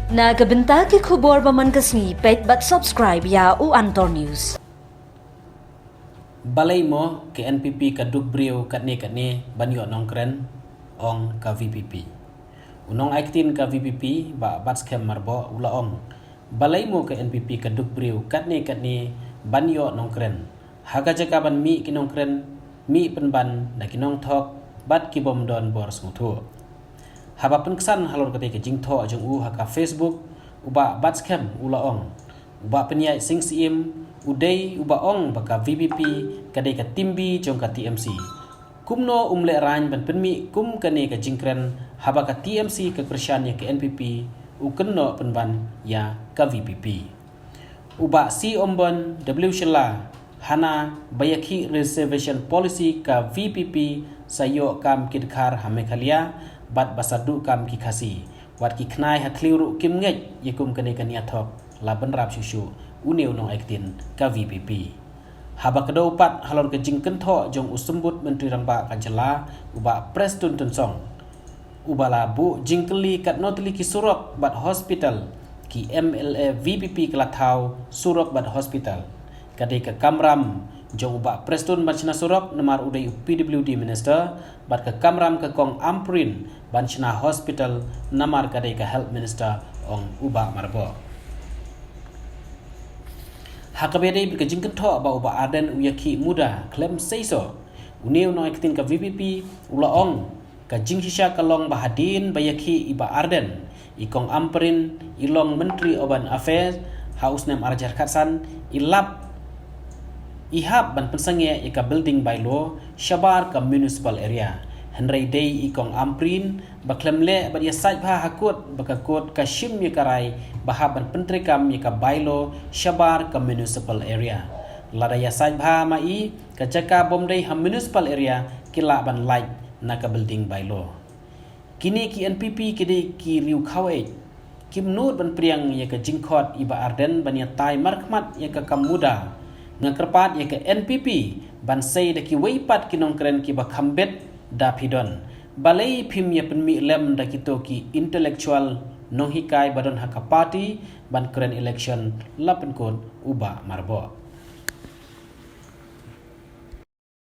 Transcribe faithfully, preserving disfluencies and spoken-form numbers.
Na ka bynta ki khubor ba man ka sngi, peit bad subscribe ïa u Antor News. Balei mo ka N P P ka duk briew katne katne ban ïoh nongkren, ong ka V P P. U nongai ktien ka V P P, Bah Batskhem Myrboh, u la ong, balei mo ka N P P ka duk briew katne katne ban ïoh nongkren, ha ka jaka ban mih ki nongkren, mih pynban da ki nongthok bad ki bym don bor sngewthuh. Haba pynksan halor katei ka jingthoh jong u ha ka Facebook, u Bah Batskhem u la ong, u Bah Pynïaid Sing Syiem u dei uba ong ba ka V P P ka dei ka team B jong ka T M C. Kumno um lehraiñ ban pynmih kum kane ka jingkren haba ka T M C ka kyrshan ïa ka N P P, u kynnoh pynban ïa ka V P P. U Bah C Ombon W Shylla, hana ba ïakhih reservation policy ka V P P sa ïoh kam ki dkhar ha Meghalaya bad ba sa duh kam ki Khasi, wat ki khnai ha thliew ruh kim ngeit ïa kum kane ka nia thok, la bynrap shuh shuh, une u nongai ktien ka V P P. Haba kdew pat halor ka jingkynthoh jong u Symbud Myntri Rangbah ka jylla, u Bah Prestone Tynsong, uba la buh jingkylli katno tylli ki surok bad hospital, ki M L A V P P ka la thaw surok bad hospital. Ka dei ka kamram jong u Bah Prestone ban shna surok namar u dei u P W D minister, bad ka kamram ka Kong Ampareen ban shna hospital namar ka dei ka health minister, ong u Bah Myrboh. Ha kaba ïadei bad ka jingkynthoh ba u Bah Ardent u ïakhih MUDA khlem seisoh, une u nongai ktien ka V P P u la ong, ka jingshisha ka long ba hadien ba ïakhih i Bah Ardent, i Kong Ampareen i long Myntri Urban Affairs ha u snem ar hajar khatsan, i lap, i hap ban pynsangeh ïa ka building bylaw shabar ka municipal area. Hynrei dei i Kong Ampareen ba khlem leh bad ïasaid bha ha court ba ka court ka shim ïa ka rai ba hap ban pyntreikam ïa ka bylaw shabar ka municipal area. Lada ïasaid bha ma i, ka jaka bym dei ha municipal area ki lah ban lait na ka building bylaw. Kine ki N P P ki dei ki riew khawei, kim nud ban pdiang ïa ka jingkhot i Bah Ardent ban ïatai markhmat ïa ka kam MUDA. Nga kyrpad ïa ka N P P ban sei da kiwei pat ki nongkren kiba kham bit da phi don. Balei phim ïa pynmih lem da kito ki intellectual nonghikai ba don ha ka party ban kren election, la pynkut u Bah Myrboh.